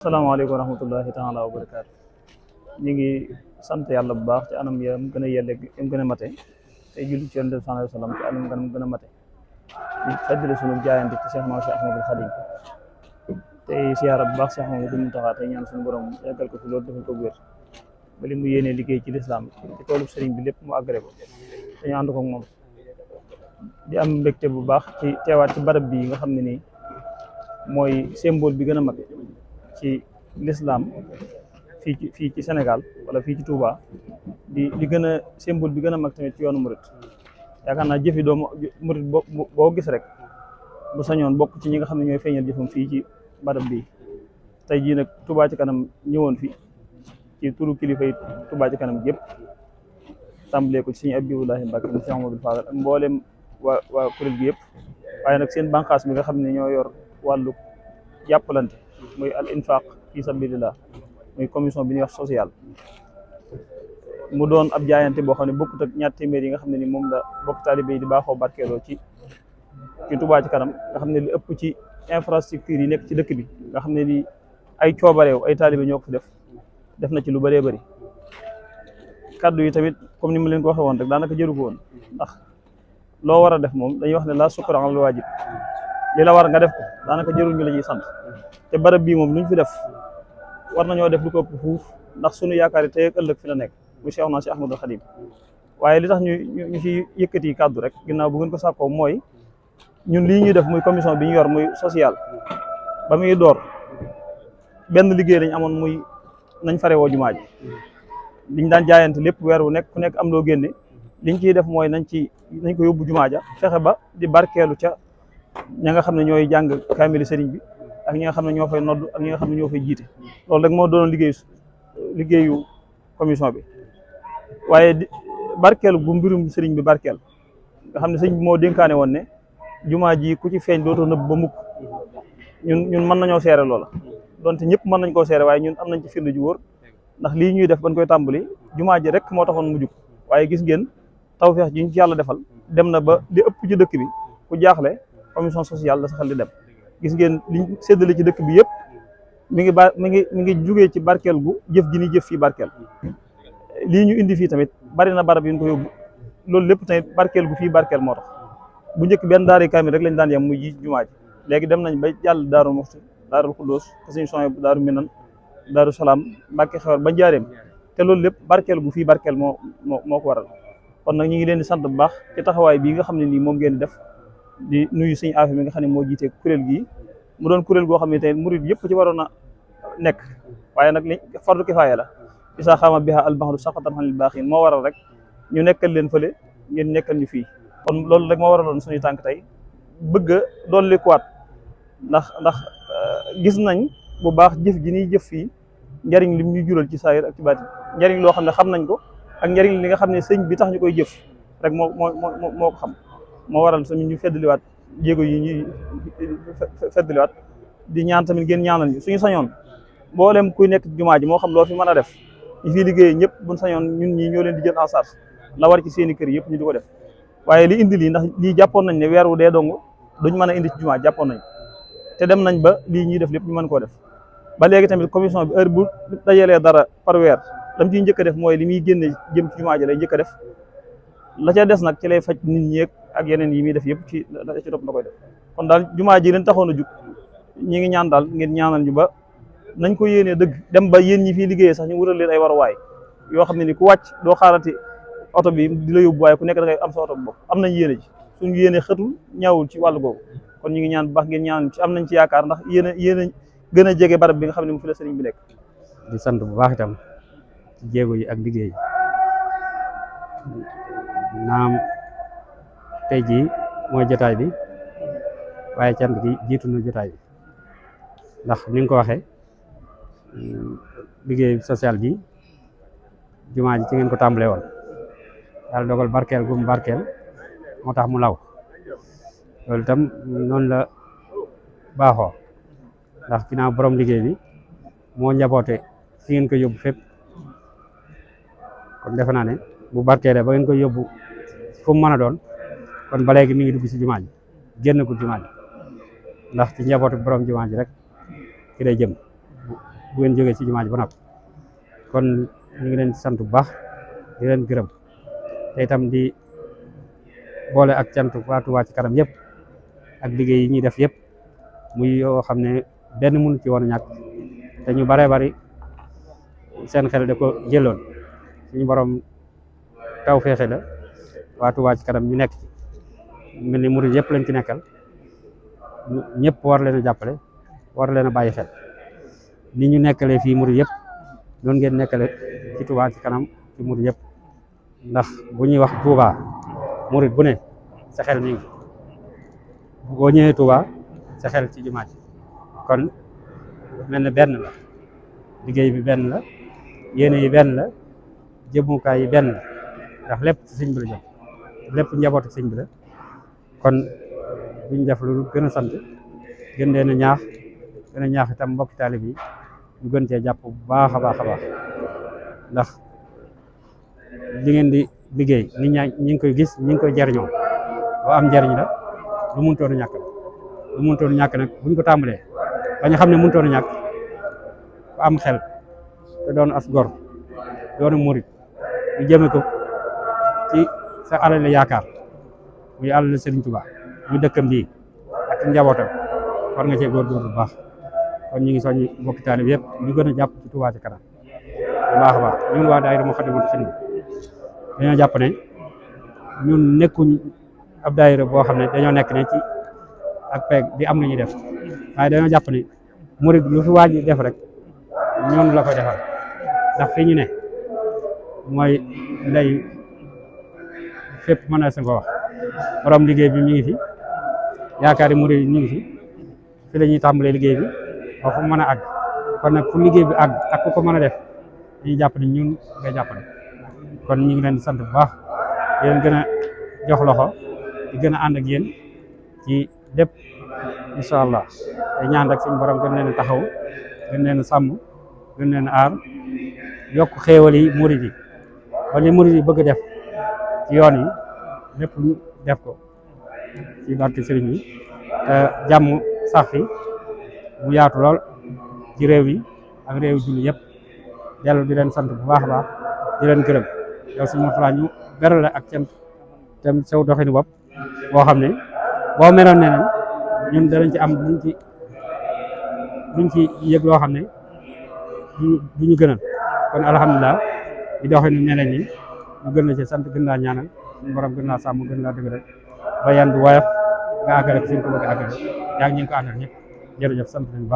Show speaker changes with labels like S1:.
S1: asalaamaaleykum wa rahmatullahi taala wa barakaatu. ñu ngi sant yàlla bu baax ci anam ya mu gën a yelle mu gën a mate tey julli ci yonent bi sallallahu alayhi wa sallam ci anam mu gën a mate di feddali sunu jaayante ci Cheikh Maam Cheikh Ahmadul Khadim tey siyaara bu baax Cheikh Mamadou Mountakha tey ñaan suñu borom yàggal ko fi loolu defal ko wér ba li mu yéenee liggéey ci lislaam ci toolu sëriñ bi lépp mu àggale ko dañu ànd ko moom di am mbégte bu baax ci teewaat ci barab bii nga xam ne nii mooy symbole bi gën a mag ci l'islam fii ci Sénégal wala fii ci Touba di gën a symbole bi gën a mag tamit ci yoonu murit yaakaar naa jëfi doomu murit boo gis rek bu sañoon bokk ci ñi nga xam ne ñooy feeñal jëfam fii ci barab bii tey jii nag Touba ci kanam ñëwoon fi ci turu kilifa yi Touba ci kanam yëpp tàmbalee ko ci Sëriñ Abibulahi Mbàkke mu Cheikh Amadou Fadal ak mboolem waa kuréel gi yëpp waaye nag seen bànqaas bi nga xam ne ñoo yor wàllu jàppalante muy al infaq fi sabilillah muy commission bi ñuy wax sociale mu doon ab jaayante boo xam ne bokkut ak ñaar téeméer yi nga xam ne ni moom la bokk taalibe yi di baaxoo barkeeloo ci Touba ci kanam nga xam ne li ëpp ci infrastructure yi nekk ci dëkk bi nga xam ne ni ay coobareew ay taalibe ñoo ko fi def na ci lu bëree bëri kaddu yi tamit comme ni ma leen ko waxee woon rek daanaka jëru ko woon ndax loo war a def moom dañuy wax ne la sukra al waajib li la war nga def ko daanaka jëruñ ñu la ñuy sant te barab bii moom lu ñu fi def war nañoo def lu ko ëpp fuuf ndax sunu yaakaar yi tey ak ëllëg fi la nekk mu Cheikh na si Ahmadul Khadim waaye li tax ñu ci yëkkati kàddu rek ginnaaw bu ngeen ko sàkkoo mooy ñun lii ñuy def muy commission bi ñu yor muy social ba muy door benn liggéey lañ amoon muy nañ fare woo jumaa ji liñ daan jaayante lépp weer wu nekk ku nekk am loo génne liñ ciy def mooy nañ ko yóbbu jumaa ja fexe ba di barkeelu ca ña nga xam ne ñooy jàng kaamili sëriñ bi ak ñi nga xam ne ñoo fay nodd ak ñi nga xam ne ñoo fay jiite loolu rek moo doon liggéeyu commission bi waaye barkeel bu mbirum sëriñ bi barkeel nga xam ne sëriñ bi moo dénkaane woon ne jumaa ji ku ci feeñ dootoo nëbb ba mukk ñun mën nañoo seere loola donte ñëpp mën nañ koo seere waaye ñun am nañ ci firnde ju wóor ndax lii ñuy def bañ koy tàmbali jumaa ji rek moo taxoon mu jug waaye gis ngeen tawfeex ji ñu ci yàlla defal dem na ba li ëpp ci dëkk bi ku jaaxle commission sociale la saxal di dem gis ngeen liñ séddale ci dëkk bi yëpp mi ngi jugee ci barkeel gu jëf ji ni jëf fii barkeel lii ñu indi fii tamit bari na barab yi ñu ko yóbbu loolu lépp tamit barkeel gu fii barkeel moo tax bu njëkk benn daari kaamil rek lañ daan yem muy ji jumaa ji léegi dem nañ ba jàll Daaru Muxti Daaru Xuddoos Sëriñ Suhaybu Daaru Minan Daaru Salaam Mbàkke Xewar ba Njaaréem te loolu lépp barkeel gu fii barkeel moo ko waral kon nag ñu ngi leen di sant bu baax ci taxawaay bii nga xam ne nii moom ngeen di def di nuyu Sëriñ Afi mi nga xam ne moo jiite kuréel gii mu doon kuréel goo xam ne tey murid yëpp ci waroon a nekk waaye nag li fardu kifaaya la isa xaama biha albahru saqatan xanil baaxin moo waral rek ñu nekkal leen fële ngeen nekkal ñu fii kon loolu rek moo waraloon suñu tànk tey bëgg a dolli kuwaat ndax gis nañ bu baax jëf ji niy jëf fii njariñ lim ñu jural ci saayir ak ci baati njariñ loo xam ne xam nañ ko ak njariñ li nga xam ne sëñ bi tax ñu koy jëf rek moo ko xam moo waral tamit ñu feddaliwaat jéego yi ñuy feddaliwaat di ñaan tamit ngeen ñaanal ñu suñu sañoon mboolem kuy nekk jumaa ji moo xam loo fi mën a def ñu fiy liggéey ñëpp buñ sañoon ñun ñi ñoo leen di jël en charge la war ci seeni kër yëpp ñu di ko def waaye li indi lii ndax lii jàppoon nañ ne weer wu dee dong duñ mën a indi ci jumaa jàppoon nañ te dem nañ ba lii ñuy def lépp ñu mën koo def ba léegi tamit commission bi heure bu dajalee dara par weer lam ciy njëkk a def mooy li muy génne jëm ci jumaa ji lay njëkk a def la ca des nag ci lay faj nit ñi ak yeneen yi muy def yëpp ci topp na koy def kon daal jumaa ji leen taxoon a jug ñi ngi ñaan daal ngeen ñaanal ñu ba nañ ko yéenee dëgg dem ba yéen ñi fii liggéeyee sax ñu wutal leen ay waruwaay yoo xam ne ni ku wàcc doo xaarati oto bi di la yóbbu waaye ku nekk da ngay am sa oto bu bopp am nañ yéene ji suñu yéene xëtul ñaawul ci wàllu googu kon ñu ngi ñaan bu baax ngeen ñaanal ci am nañ ci yaakaar ndax yéen gën a jege barab bi nga xam ne mu fi la sëriñ bi nekk
S2: di sant bu baax itam ci jéego yi ak liggéey yi naam tey jii mooy jotaay bi waaye cant gi jiitu na jotaay bi ndax ni nga ko waxee liggéey social bi jumaa ji ci ngeen ko tàmbalee woon yàlla dogal barkeel gum barkeel moo tax mu law loolu itam noonu la baaxoo ndax ginnaaw borom liggéey bi moo njaboote fi ngeen ko yóbbu fépp kon defe naa ne bu barkeelee ba ngeen koy yóbbu fu mu mën a doon kon ba léegi mi ngi dugg ci jumaa ji génn ko jumaa ji ndax ci njabootu borom jumaa ji rek ci lay jëm bu ngeen jógee ci jumaa ji ba noppi kon ñu ngi leen sant bu baax di leen gërëm te itam di boole ak cant waa Touba ci kanam yëpp ak liggéey yi ñuy def yëpp muy yoo xam ne benn mënu ci woon a ñàkk te ñu baree bari seen xel da ko jëloon suñu borom taw feexe la waa Touba ci kanam ñu nekk ci mel ni murid yëpp lañ ci nekkal ñëpp war leen a jàppale war leen a bàyyi xel ni ñu nekkalee fii murid yëpp noonu ngeen nekkale ci Touba ci kanam ci murid yëpp ndax bu ñuy wax Touba murid bu ne sa xel mi ngi boo ñëwee Touba sa xel ci jumaa ji kon mel ne benn la liggéey bi benn la yéene yi benn la jëmukaay yi benn la ndax lépp ci sëñ bi la jëm lépp njabootu sëñ bi la kon duñ def lu gën a sant gën leen a ñaax itam mbokki taalib yi ñu gën cee jàpp bu baax a baax a baax ndax li ngeen di liggéey nit ñaa ñi ngi koy gis ñi ngi koy jariñoo boo am njariñ la lu mënutoon a ñàkk lu mënutoon a ñàkk nag buñ ko tàmbalee ba ñu xam ne mënutoon a ñàkk ku am xel te doon as gor doon murit ñu jëme ko ci sa alal yaakaar muy alal Sëriñ Tuubaa ñu dëkkam bii ak njabootam war nga cee góorgóorlu bu baax kon ñu ngi soññi mbokki taalib yëpp ñu gën a jàpp ci Touba ci kanam bu baax a baax ñun waa daayira Moukhaddamatoul Khidma dañoo jàpp ne ñun nekkuñ ab daayira boo xam ne dañoo nekk ne ci ak peeg di am na ñuy def waaye dañoo jàpp ne murid lu fi waaj def rek ñun la koy defal ndax fii ñu ne mooy ndey fépp mën na sa ko wax borom liggéey bi mi ngi fi yaakaari murid yi ñu ngi fi la ñuy tàmbalee liggéey bi ba fu mën a àgg kon nag fu liggéey bi àgg ak ku ko mën a def dañuy jàpp ne ñun ngay jàppale kon ñu ngi leen di sant bu baax di leen gën a jox loxo di gën a ànd ak yéen ci lépp incha allah te ñaan rek suñu borom gën leen a taxaw gën leen a sàmm gën leen a aar yokk xéewal yi murid yi ba li murid yi bëgg def ci yoon yi lépp ñu def ko ci barke sëriñ bi te jàmm sax fi mu yaatu lool ci réew yi ak réew julli yëpp dellu di leen sant bu baax a baax di leen gërëm yow suñu Mourtalla ñu beral la ak cant tam sew doxinu bopp boo xam ne boo meloon ne ñun danañ ci am luñ ci yëg loo xam ne du ñu gënal kon alhamdulilah di doxinu ñeneen ñi ñu gën la ci sant gën laa ñaanal suñu borom gën laa sàmm gën laa dëgëral ba yan du woyof nga àggale ko fi ñu ko bëgg a àggale yaa ngi ñu ko àndal ñëpp jërëjëf sant nañu